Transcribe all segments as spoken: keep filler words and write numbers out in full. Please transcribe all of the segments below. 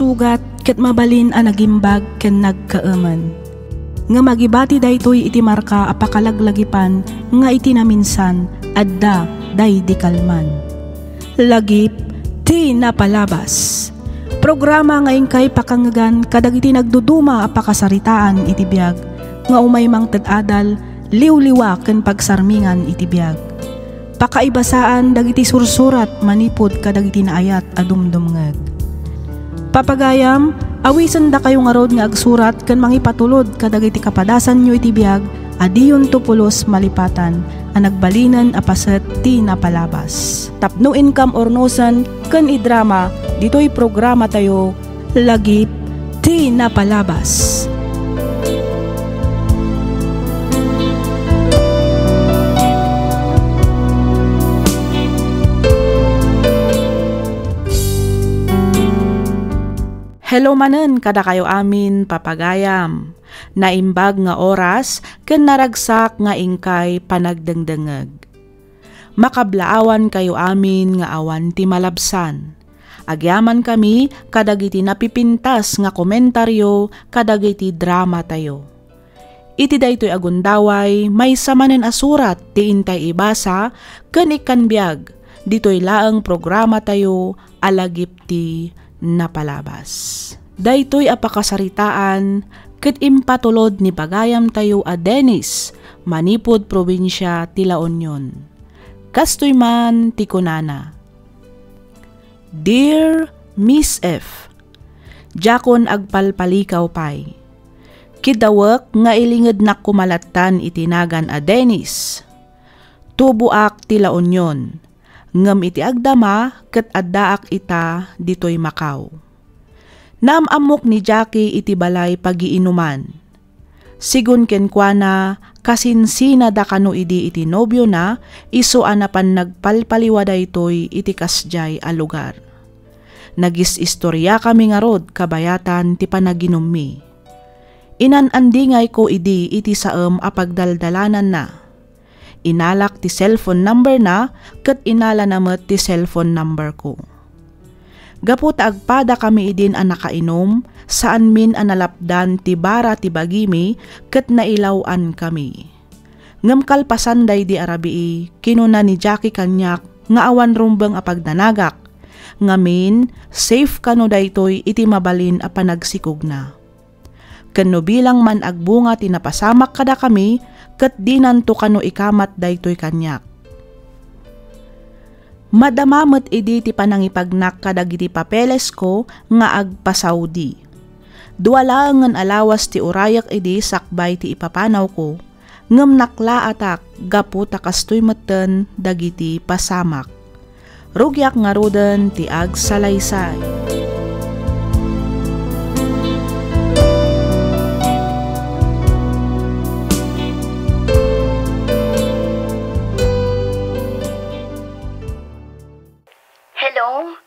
sugat ket mabalin a nagimbag ken nagkaemen. Ngem agibati daytoy iti marka a pakalaglagipan nga iti naminsan, adda daydi kalman. Lagip ti napalabas. Programa nga inkay pakangngegan kadagiti nagduduma a pakasaritaan iti biag nga umay mangted adal, liwliwa ken pagsarmingan iti biag. Pakaibasaan dagiti sursurat manipud kadagiti naayat a dumdumngeg. Papagayam, awisendakayo ngarud nga agsurat ken mangipatulod kadagiti kapadasanyo iti biag a diyonto pulos malipatan a nagbalinen a paset ti napalabas. Tapno inkam urnosen ken idrama ditoy programatayo, Lagip ti Napalabas. Hello manen kadakayo amin, papagayam. Naimbag nga oras ken naragsak nga inkay panagdengdengngeg. Makablaawankayo amin nga awan ti malabsan. Agyamankami kadagiti napipintas nga komentario kadagiti dramatayo. Iti daytoy a gundaway, maysa manen a surat ti intay ibasa ken ikkan biag ditoy laeng programatayo a Lagip ti Napalabas. Daytoy a pakasaritaan ket impatulod ni pagayamtayo a Dennis manipud probinsia ti La Union. Kastoy man ti kunana, Dear Miss F, diakon agpalpalikaw pay. Kiddawek nga ilingednak koma lattan iti nagan a Dennis. Tuboak ti La Union, ngem iti agdama ket addaak ita ditoy Macau. Naam-ammok ni Jackie iti balay pagiinuman. Sigun kenkuana, kasinsinada kano idi iti nobiona, isu a napan nagpalpaliwa daytoy iti kasdiay a lugar. Nagis-istoriakami ngarud kabayatan ti panaginummi. Inan-andingayko idi iti saem a pagdaldalananna. Inalak ti cellphone number na ket inalana met ti cellphone number ko. Gapu ta agpadakami idin a nakainum, saanmin a nalapdan ti bara ti bagimi ket nailaw-ankami. Ngem kalpasan daydi a rabii, kinuna ni Jackie kaniak nga awan rumbeng a pagdanagak, ngamin, safe kano daytoy iti mabalin a panagsikogna. Ken no bilang man agbunga ti napasamak kadakami, ket dinanto kano ikamat daytoy kaniak. Madama met idi ti panangipagnak kadagiti papelesko nga agpa-Saudi. Dua laengen a lawas ti urayek idi sakbay ti ipapanawko, ngem naklaatak gapu ta kastoy metten dagiti pasamak. Rugiak ngaruden ti agsalaysay. Hello?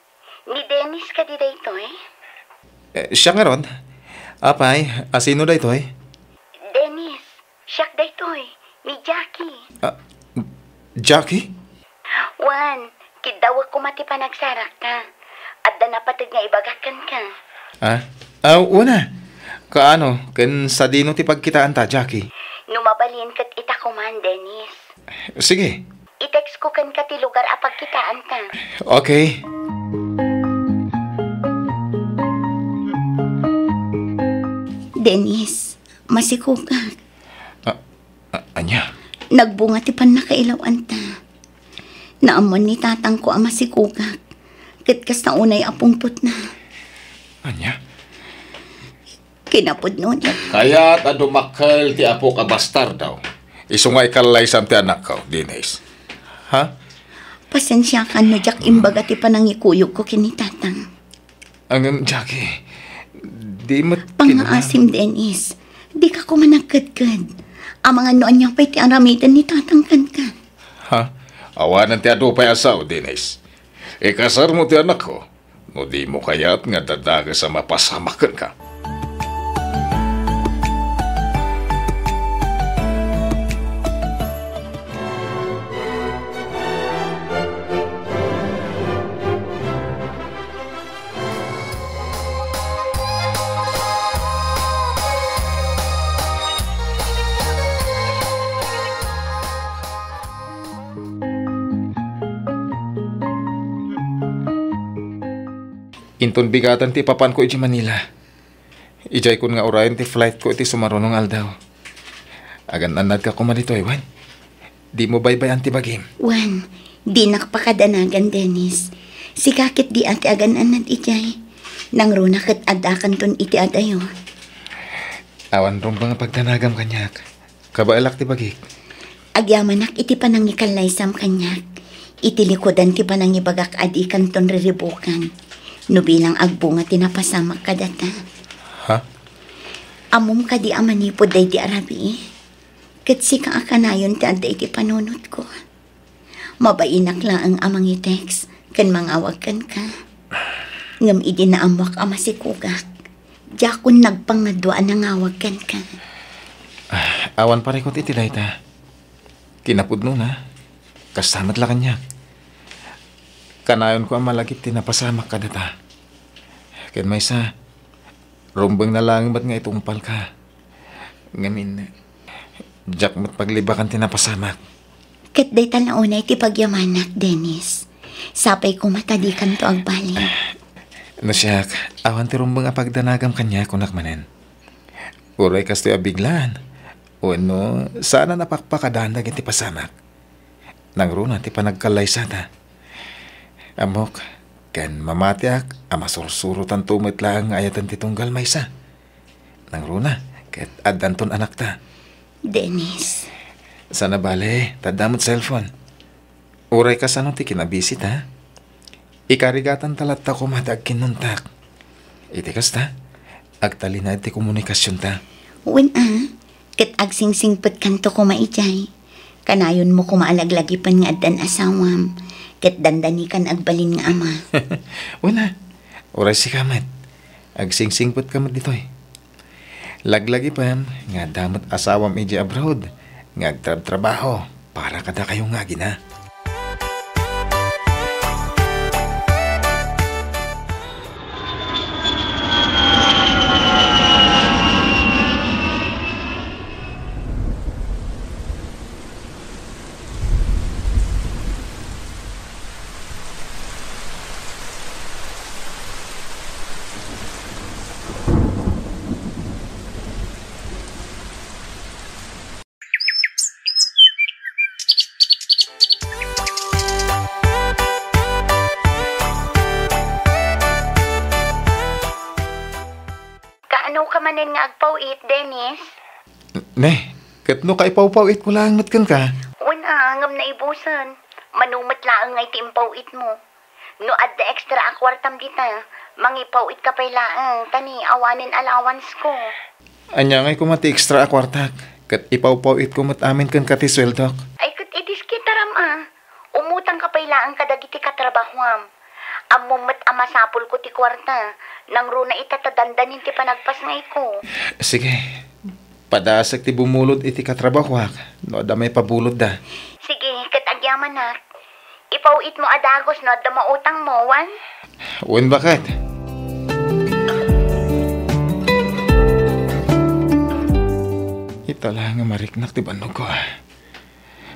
Ni Dennis kadi daytoy? Eh, siya ngarud? Apay, asino daytoy? Dennis, siak daytoy, ni Jackie. Ah, Jackie? Wen, kiddawek koma ti panagsarakka. Adda napateg nga ibagak kenka. Ah? Ah, una. Kaano, ken sadino ti pagkitaanta, Jackie? No mabalin ket ita koman, Dennis. Sige. I-text ko kenka ti lugar a pagkitaanta. Okay. Dennis, masikogak. Ah, ah, ania? Nagbunga ti pannakailawanta. Naammuan ni tatangko a masikogak. Ket kasta unay a pungpotna. Ania? Kinapudno niya. Kayat a dumakkel ti apok a bastardo. Isu nga ikallaysam ti anakko, Dennis. Ha? Pasensiakan no diak imbaga ti panangikuyogko ken ni tatang. Ngem, Jackie, di met kinuna- Pangngaasim, Dennis. Dika koma nagkedked. Amangan no ania pay ti aramiden ni tatang kenka. Ha? Awanen ti adu pay a sao, Dennis. Ikasarmo ti anakko. No dimo kayat nga dadages a mapasamak kenka. Inton bigatan ti ipapanko idiay Manila. Idiaykon nga urayen ti flightko iti sumaruno nga aldaw. Agan-annadka koma ditoy, wen? Dimo baybay-an ti bagim. Wen, dinak pakadanagan, Dennis. Sika ket dia ti agan-annad idiay. Nangruna ket addakanton iti adayo. Awan rumbeng a pagdanagam kaniak. Kabaelak ti bagik. Agyamanak iti panangikallaysam kaniak. Iti likudan ti panangibagak a dikanton riribukan. No bilang agbunga ti napasamak kadata. Ha? Ammom kadi a manipud daydi a rabii? Ket sika a kanayon ti adda iti panunotko. Mabainak laeng a mangi-text ken mangawag kenka. Ngem idi naammoak a masikogak, diakon nagpangadua a nangawag kenka. Ah, awan parikut iti dayta. Kinapudnona, kasta met la kaniak. Kanayonko a malagip ti napasamak kadata. Ken maysa, rumbeng na laeng met nga itungpalka. Ngamin, diak met paglibakan ti napasamak. Ket dayta la unay ti pagyamanak, Dennis. Sapay koma ta dikanto agbali. No siak, awan ti rumbeng a pagdanagam kaniak, kunak manen. Uray kastoy a biglaan, wenno saan a napakpakadaan dagiti pasamak. Nangruna ti panagkallaysata. Ammok, ken mamatiak a masursurotanto met laeng nga ayaten ti tunggal maysa. Nangruna, ket addanton anakta. Dennis. Saan a bale, ta adda met cellphone. Uray kasano ti kinabisita, ikarigatanta latta koma ti agkinnuntak. Iti kasta, agtalinaed ti komunikasionta. Wen a, ket agsingsingpetkanto koma idiay. Kanayonmo koma a laglagipen nga addan asawam, ket dandanikan agbalin nga ama. Wen a, uray sika met, agsingsingpetka met ditoy. Laglagipem nga adda met asawam idiay abroad nga agtrabtrabaho para kadakayo nga agina. Kaano ka manen nga agpaw-it, Dennis? Ne, ket no kaipawpaw-itko laeng met kenka? Wen a, ngem naibusen. Mano met laeng nga iti impaw-itmo. No adda extra a kuartam dita, mangipaw-itka pay laeng, ta ni awanen allowance ko. Ania ngay koma ti extra a kuartak, ket ipawpaw-itko met amin kenka ti sueldok. Ay, ket idiskitaram a. Umutangka pay laeng kadagiti katrabahoam. Ammom met a masapulko ti kuarta, nangruna ita ta dandanin ti panagpasngayko. Sige, padasek ti bumulod iti katrabahoak no adda maipabulodda. Sige, ket agyamanak. Ipaw-itmo a dagus no adda mautangmo, wen? Wen, baket. Ita la nga mariknak ti bannogko.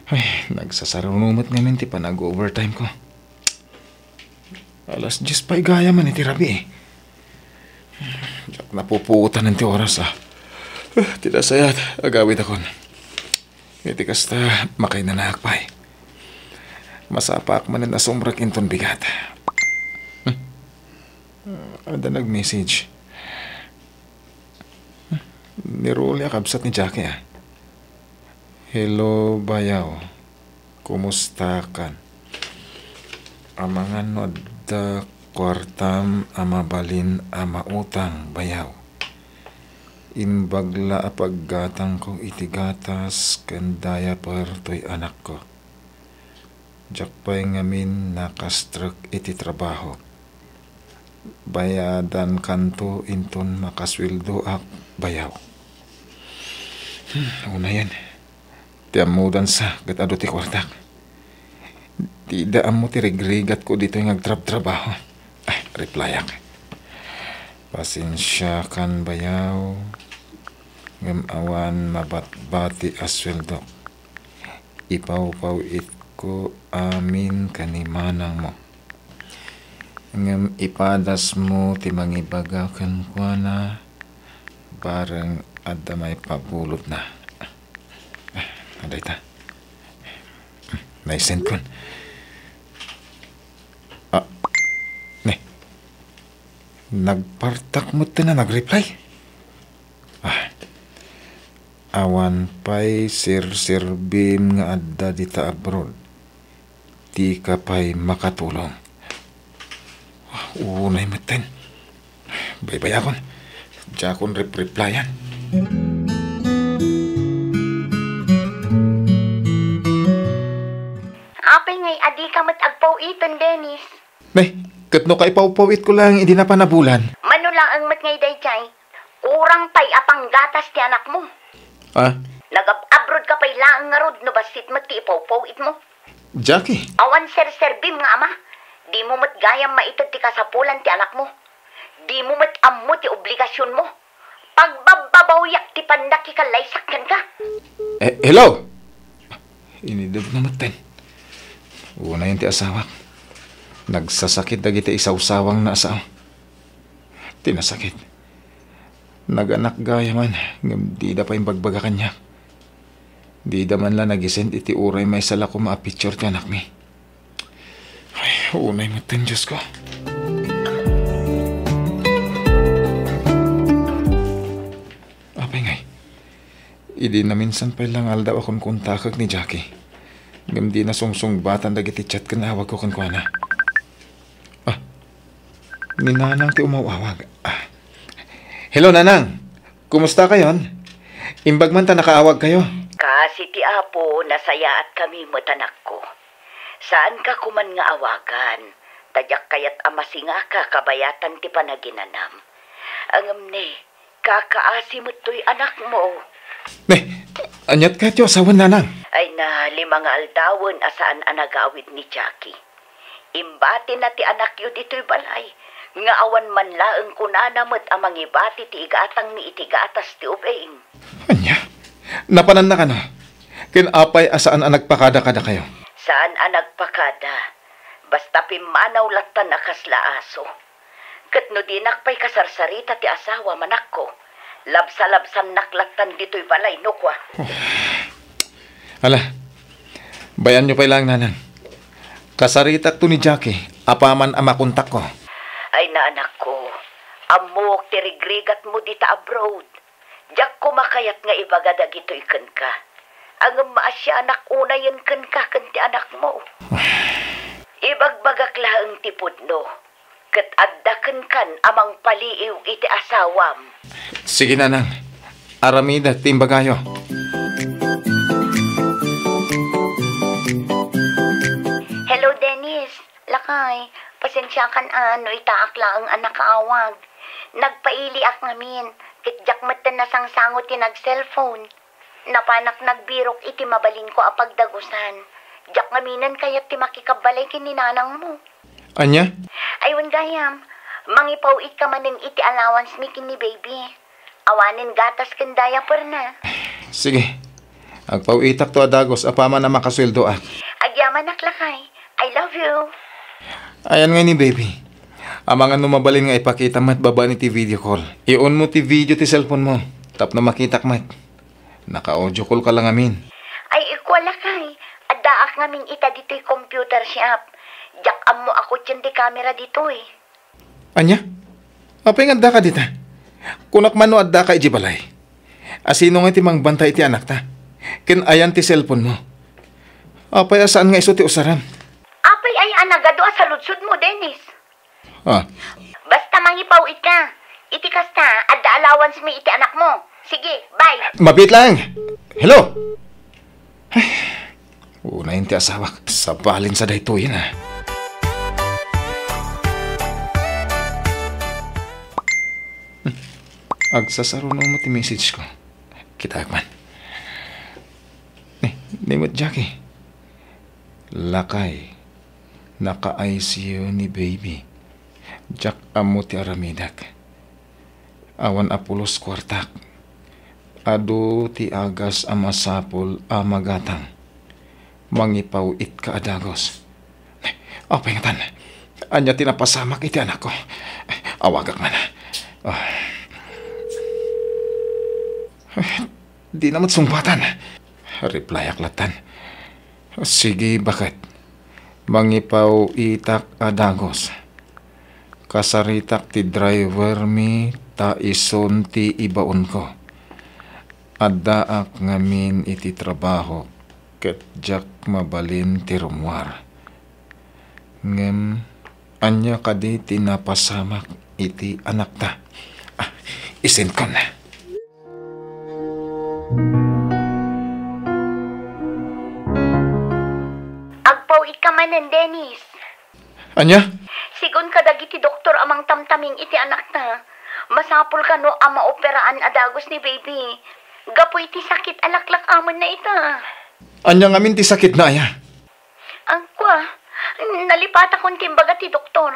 Ay, nagsasaruno met ngamin ti panag-overtime ko. Alas dies pay gayam man iti rabii. Diak napupuotan ti oras, a. Eh, ti dasayat, agawidakon. Iti kasta, makainanaak pay. Masapaak manen a sumrek inton bigat. Hmm. Adda nag-message. Ni Rolly a kabsat ni Jackie, a. "Hello, bayaw. Kumustakan? Amangan no adda kuartam a mabalin a mautang, bayaw. Imbag la a paggatangko iti gatas ken diaper toy anakko. Diak pay ngamin nakastrek iti trabaho. Bayadankanto inton makasueldoak, bayaw." Hmm, unayen. Ti ammodansa ket adu ti kuartak. Dida ammo ti rigrigatko ditoy nga agtrabtrabaho. Ah, replyak. Pasensiakan, bayaw. Ngem awan mabatbati a sueldok. Ipawpaw-itko amin ken ni manangmo. Ngem ipadasmo ti mangibaga kenkuana, bareng adda maipabulodna. Ah, adda ita. Naisentkon. Ah, ne. Nagpartak metten a nag-reply. Ah, awan pay serserbim nga adda dita abroad. Dika pay makatulong. Unay metten. Baybayakon. Diakon rep-replyan. Apay ngay a dika met agpaw-iten, Dennis? Ne, ket no kaipawpaw-itko laeng idi napan a bulan. Mano laeng met ngay daydiay? Kurang pay a panggatas ti anakmo. Ah? Nagab-abroad ka pay laeng ngarud no bassit met ti ipawpaw-itmo. Jackie. Awan serserbim nga ama. Dimo met gayam maited ti kasapulan ti anakmo. Dimo met ammo ti obligasionmo. Pagbabbabawiak ti pandakikallaysak kenka. Eh, hello? Inidebna metten. Unayen ti asawak. Nagsasakit dagiti isawsawangna a sao. Ti nasakit. Naganak gayaman, ngem dida pay imbagbaga kaniak. Dida man la nag-isend iti uray maysa la koma a picture ti anakmi. Ay, unay metten, Diosko. Apay ngay, idi naminsan pay la nga aldaw a kunkuntakek ni Jackie, ngem dina sungsungbatan dagiti chat ken awagko kenkuana. Ah, ni Nanang ti umaw-awag. Ah. Hello, Nanang. Kumusta kayon? Imbag man ta nakaawag kayo. Kaasi ti Apo, nasayaatkami met, anakko. Saanka koman nga awagan, ta diak kayat a masingaka kabayatan ti panaginanam. Ngem ne, kakaasi met toy anakmo. Ne, aniat kayatyo a sawen, Nanang? Ay na, lima nga aldawen a saan a nagawid ni Jackie. Imbatina ti anakyo ditoy balay, nga awan man laeng kunana met a mangibati ti igatangmi iti gatas ti ubing. Ania? Napananna kano? Ken apay a saan a nagpakada kadakayo? Saan a nagpakada. Basta pimmanaw lattan a kasla aso. Ket no dinak pay kasarsarita ti asawam, anakko, labsalabsannak lattan ditoy balay no kua. Ala, bayanyo pay laeng, Nanang. Kasaritakto ni Jackie apaman a makontakko. Ay na, anakko, ammok ti rigrigatmo dita abroad. Diak koma kayat nga ibaga dagitoy kenka. Ngem maasianak unayen kenka ken ti anakmo. Ibagbagak laeng ti pudno, ket adda kenkan a mangpaliiw iti asawam. Sige, Nanang. Aramidek ti imbagayo. Hello, Dennis. Lakay, pasensiakan a no itaak laeng a nakaawag. Nagpailiak ngamin, ket diak metten nasangsango ti nag-cellphone. Napanak nagbirok iti mabalinko a pagdagusan. Diak ngaminen kayat ti makikabbalay ken ni nanangmo. Ania? Ay, wen gayam, mangipaw-itka manen iti allowance mi ken ni baby. Awanen gatas ken diaperna. Sige. Agpaw-itakto a dagus apaman a makasueldoak. Agyamanak, lakay. I love you. Ayan ngay ni baby. Amangan no mabalin nga ipakita met babaen iti video call. I-on mo ti video ti cellphone mo tapno makitak met. Naka-audio call ka la ngamin. Ay, ikua, lakay. Addaak ngamin ita ditoy computer shop. Diak ammo a kotien ti camera ditoy. Ania? Apay nga addaka dita? Kunak man no addaka idiay balay. Asino ngay ti mangbantay iti anakta? Ken ayan ti cellphone mo? Apay a saan nga isu ti usaram? Apay ay a nagadu a saludsodmo, Dennis? Ah. Basta mangipaw-itka. Iti kasta, adda allowance mi iti anakmo. Sige, bye. Mabiit lang. Hello? Ay, unayen ti asawak. Sabalin sa daytoyen, ah. Hmm. Agsasaruno met ti message ko. Kitaek man. Ni, ni met Jackie. Lakay, naka-I C U ni baby. Diak ammo ti aramidek. Awan a pulos kuartak. Adu ti agas a masapul a magatang. Mangipaw-itka a dagus. Apay ngatan? Ania ti napasamak iti anakko? Awagak man. Ah. Dina met sungbatan. Replyak lattan. Sige, baket. Mangipaw-itak a dagus. Kasaritak ti driver mi ta isun ti ibaonko. Addaak ngamin iti trabaho ket diak mabalin ti rummuar. Ngem ania kadi ti napasamak iti anakta? Ah, isenko na. Agpaw-itka manen, Dennis. Ania? Sigun kadagiti doktor a mangtamtaming iti anakta, masapul kano a maoperaan a dagus ni baby gapu iti sakit a laklak-amanna ita. Ania ngamin ti sakitna aya? Agkua, nalipatakon ti imbaga ti doktor.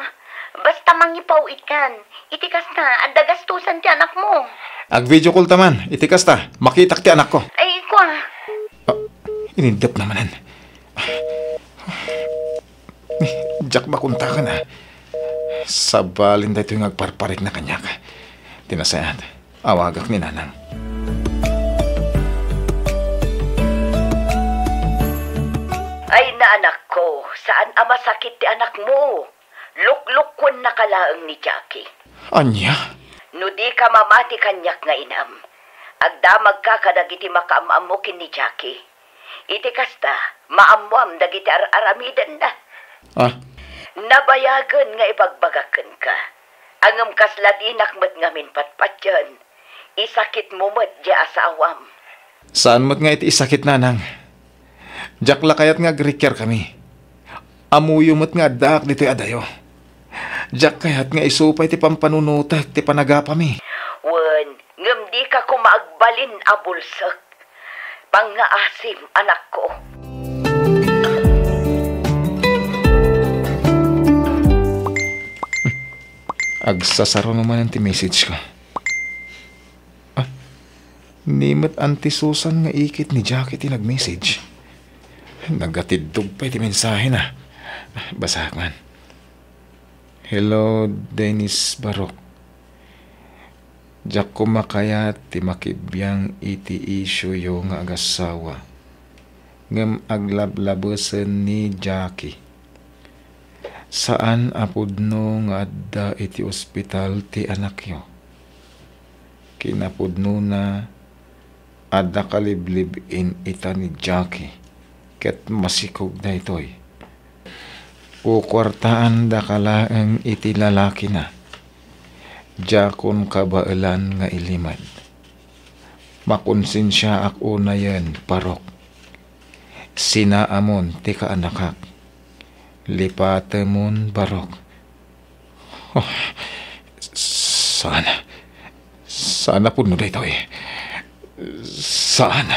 Basta mangipaw-itkan. Iti kasta, adda gastusan ti anakmo. Ag-video call ta man. Iti kasta, makitak ti anakko. Ay, kua. Ah, inindep na manen. Diak makuntakan, ah. Sabalin daytoy nga agparparikna kaniak. Ti nasayaat, awagak ni Nanang. Ay, naanakko, saan a masakit ti anakmo. Luklukkuennaka laeng ni Jackie. Ania? No dika mamati kaniak nga inam, agdamagka kadagiti makaam-ammo ken ni Jackie. Iti kasta, maammoam dagiti ar-aramidenna. Ah? Nabayagen nga ibagbagak kenka. Ngem kasla dinak met ngamin patpatien. Isakitmo met diay asawam. Saan met nga iti isakit, Nanang. Diak la kayat nga agrikiarkami. Ammoyo met nga addaak ditoy adayo. Diak kayat nga isu pay ti pampanunotek ti panagapami. Wen, ngem dika koma agbalin a bulsek. Pangngaasim, anakko. Agsasaruno manen ti message ko. Ah, ni met Auntie Susan nga ikit ni Jackie ti nag-message. Nagatiddog pay ti mensahena. Basaek man. Hello, Dennis Barok. Diak koma kayat ti makibiang iti isioyo nga agassawa. Ngem aglablabesen ni Jackie. Saan a pudno nga adda iti ospital ti anakyo. Kinapudnona, adda kaliblib-in ita ni Jackie, ket masikog daytoy. Kukuartaandaka laeng iti lalakina. Diakon kabaelan nga ilimed. Makonsensiaak unayen, Parok. Sinaamon ti kaanakak. Lipatemon, Barok. Oh, saan. Saan a pudno daytoy. Saan.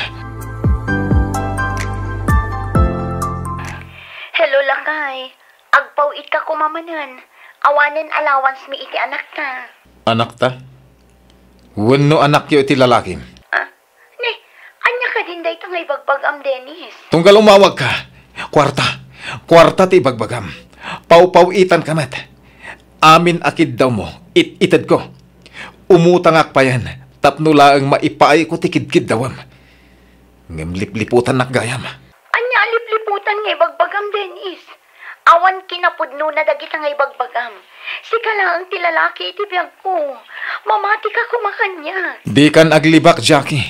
Hello, lakay. Agpaw-itka koma manen. Awanen allowance mi iti anakta. Anakta? Wenno anakyo iti lalakim? Ah, ne, ania kadin dayta nga ibagbagam, Dennis? Tunggal umawagka, kuarta. Kuarta ti ibagbagam. Pawpaw-itanka met. Amin a kiddawmo, it-itedko. Umutangak payen tapno laeng maipaayko ti kidkiddawem. Ngem lipliputannak gayam. Ania a lipliputan nga ibagbagam, Dennis? Awan kinapudnona dagita nga ibagbagam. Sika laeng ti lalaki iti biagko. Mamatika koma kaniak. Dikan aglibak, Jackie.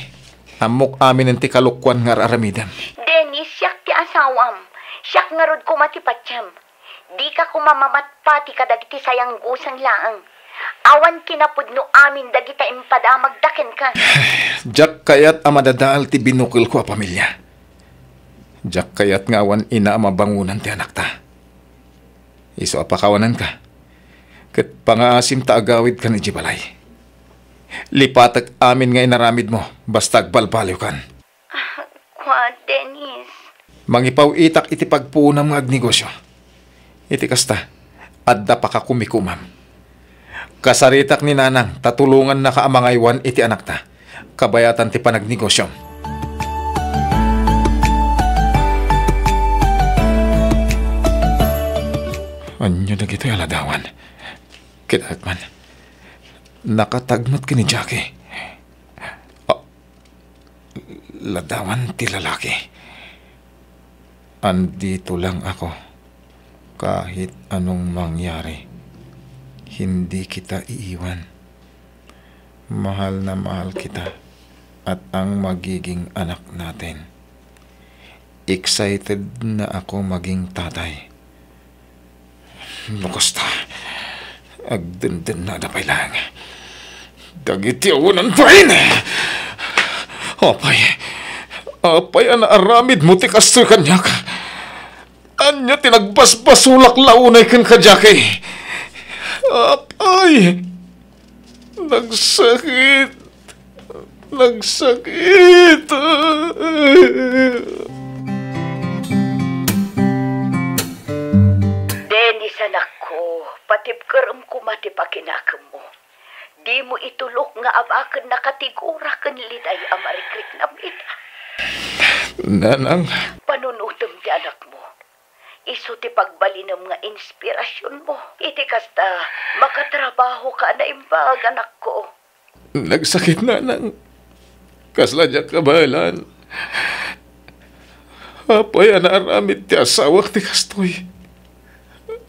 Ammok aminen ti kalokuan nga ar-aramidem. Dennis, siak ti asawam. Siak ngarud koma ti patiem. Dika koma mamatpati kadagiti sayanggosan laeng. Awan kinapudno amin dagita impadamagda kenka. Diak kayat a madadael ti binukelko a pamilia. Diak kayat nga awan ina a mabangonan ti anakta. Isu a pakawanenka, ket pangaasim ta agawidkan idiay balay. Lipatek amin nga inaramidmo, basta agbalbaliwkan. Ah, kua, Dennis. Mangipaw-itak iti pagpuonam nga agnegosio. Iti kasta, adda pakakumikomam. Kasaritak ni Nanang ta tulongannaka a mangaywan iti anakta, kabayatan ti panagnegosion. Ania dagitoy a ladawan? Kitaek man. Nakatagmet ken ni Jackie. Ah, ladawan ti lalaki. Andito lang ako. Kahit anong mangyari, hindi kita iiwan. Mahal na mahal kita at ang magiging anak natin. Excited na ako maging tatay. No kasta, agdendennada pay laeng dagiti awanan bain. Apay, apay a naaramidmo ti kastoy kaniak? Ania ti nagbasbasolak la unay kenka, Jackie? Apay, nagsakit. Nagsakit. Dennis, anakko, patibkerem koma ti pakinakemmo. Dimo itulok nga abaken nakatigura ken liday a marikriknam ita. Nanang. Panunotem ti anakmo. Isu ti pagbalinem nga inspirasionmo. Iti kasta, makatrabahoka a naimbag, anakko. Nagsakit, Nanang. Kasla diak kabaelan. Apay a naaramid ti asawak ti kastoy?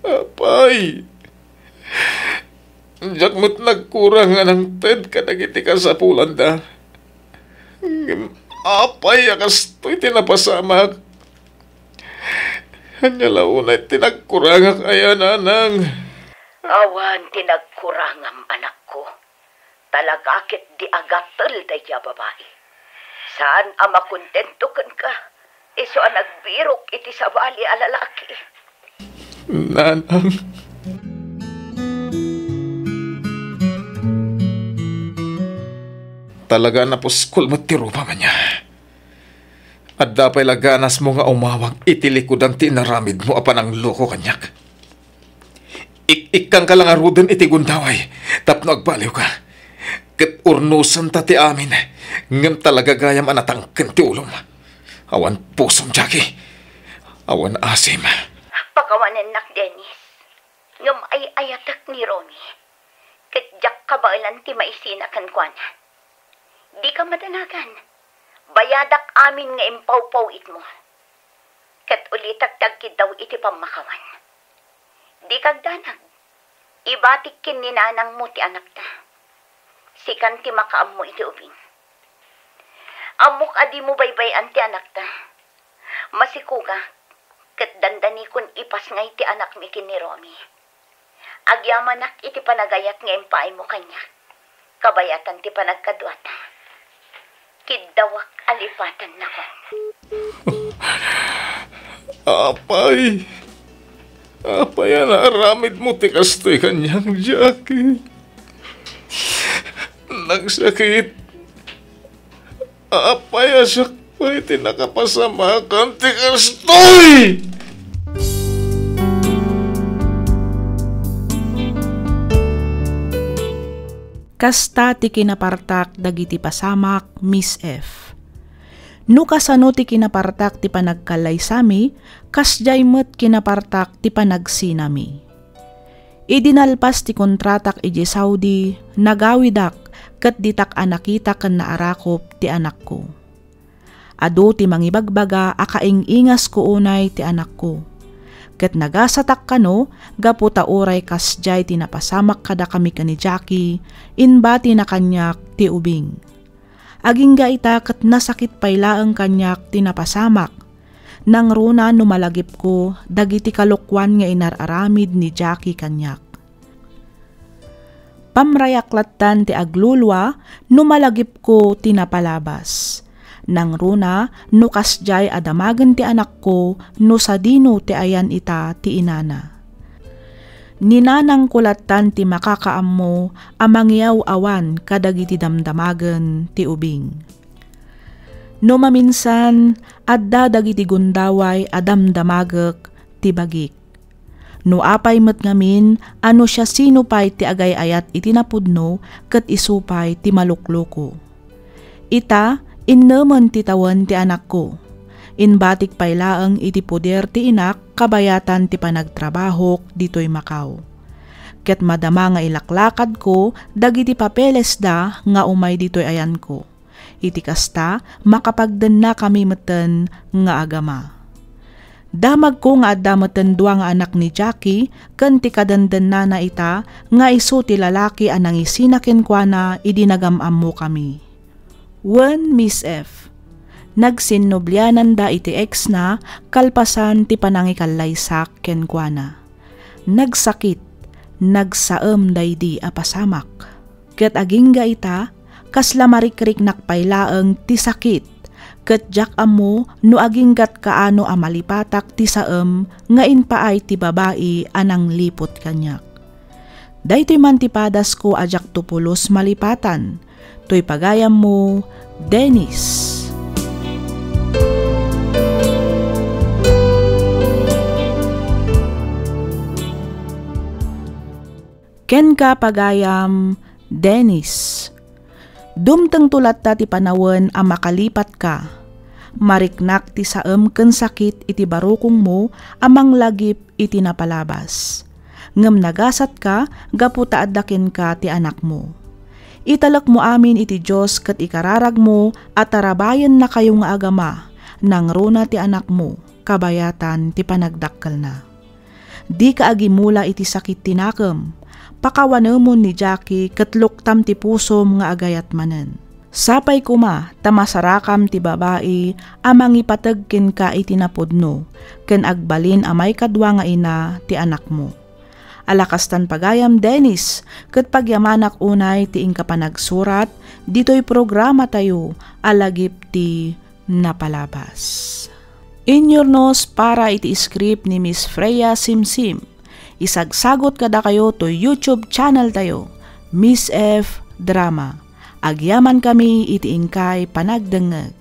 Apay. Diak met nagkurang nga nangted kadagiti kasapulanda. Ngem apay a kastoy ti napasamak? Ania la unay ti nagkurangak aya, Nanang? Awan ti nagkurangam, anakko. Talaga ketdi a gatel daydi a babai. Saan a makontento kenka, isu a nagbirok iti sabali a lalaki. Nanang. Talaga a napuskol met ti rupam ania. Adda pay la ganasmo nga umawag iti likudan ti inaramidmo a panangloko kaniak. Ik-ikkanka la ngaruden iti gundaway tapno agbaliwka. Ket urnosenta ti amin, ngem talaga gayam a natangken ti ulom. Awan pusom, Jackie. Awan asim. Pakawanennak, Dennis. Ngem ay-ayatek ni Romy. Ket diak kabaelan ti maisina kenkuana. Dika madanagan. Bayadak amin nga impawpaw-itmo. Ket ulitak ti agkiddaw iti pammakawan. Dika agdanag. Ibatik ken ni nanangmo ti anakta. Sikan ti makaammo iti ubing. Ammok a dimo baybay-an ti anakta. Masikogak, ket dandanikon ipasngay ti anakmi ken ni Romy. Agyamanak iti panagayat nga impaaymo kaniak. Kabayatan ti panagkaduata. Kiddawak a lipatennakon. Apay, apay a naaramidmo ti kastoy kaniak, Jackie. Nagsakit. Apay a siak pay ti nakapasamakan ti kastoy! Kasta ti kinapartak dagiti pasamak, Miss F. No kasano ti kinapartak ti panagkallaysami, kasdiay met kinapartak ti panagsinami. Idi nalpas ti kontratak idiay Saudi, nagawidak ket ditak a nakita ken naarakop ti anakko. Adu ti mangibagbaga a kaing-ingasko unay ti anakko. Ket nagasatak kano gapu ta uray kasdiay ti napasamak kadakami ken ni Jackie, imbatina kaniak ti ubing. Agingga ita ket nasakit pay laeng kaniak ti napasamak. Nangruna no malagipko dagiti kalokuan nga inar-aramid ni Jackie kaniak. Pamrayak lattan ti aglulua no malagipko ti napalabas. Nangruna no kasdiay a damagen ti anakko no sadino ti ayan ita ti inana. Ni nanangko lattan ti makakaammo a mangiyaw-awan kadagiti damdamagen ti ubing. No maminsan, adda dagiti gundaway a damdamagek ti bagik. No apay met ngamin a no siasino pay ti agay-ayat iti napudno ket isu pay ti malukloko. Ita, innemen ti tawen ti anakko. Imbatik pay laeng iti poder ti inak kabayatan ti panagtrabahok ditoy Macau. Ket madama nga ilaklakadko dagiti papelesda nga umay ditoy ayanko. Iti kasta, makapagdennakami metten nga agama. Damagko nga adda metten dua nga anak ni Jackie ken ti kadendennana ita nga isu ti lalaki a nangisina kenkuana idi nagam-ammokami. Wen Miss F. Nagsinnubliananda iti ex-na kalpasan ti panangikallaysak kenkuana. Nagsakit, nagsaem daydi a pasamak. Ket agingga ita, kasla marikriknak pay laeng ti sakit, ket diak ammo no agingga't kaano a malipatak ti saem nga impaay ti babai a nangliput kaniak. Daytoy man ti padasko a diakto pulos malipatan. Toy pagayammo, Dennis. Kenka, pagayam, Dennis. Dumtengto latta ti panawen a makalipatka. Mariknak ti saem ken sakit iti barukongmo a manglagip iti napalabas. Ngem nagasatka gapu ta adda kenka ti anakmo. Italekmo amin iti Dios ket ikararagmo a tarabayennakayo nga agama, nangruna ti anakmo, kabayatan ti panagdakkelna. Dika agimula iti sakit ti nakem. Pakawanemon ni Jackie ket luktam ti pusom nga agayat manen. Sapay koma ta masarakam ti babai a mangipateg kenka iti napudno ken agbalin a maikadua nga ina ti anakmo. Ala kastan pagayam, Dennis, ket pagyamanak unay ti inka panagsurat ditoy programatayo a Lagip ti Napalabas. Inyurnos para iti script ni Miss Freya Simsim. Isagsagot kadakayo to YouTube channel tayo, Miss F Drama. Agyaman kami iti inkay panagdengngeg.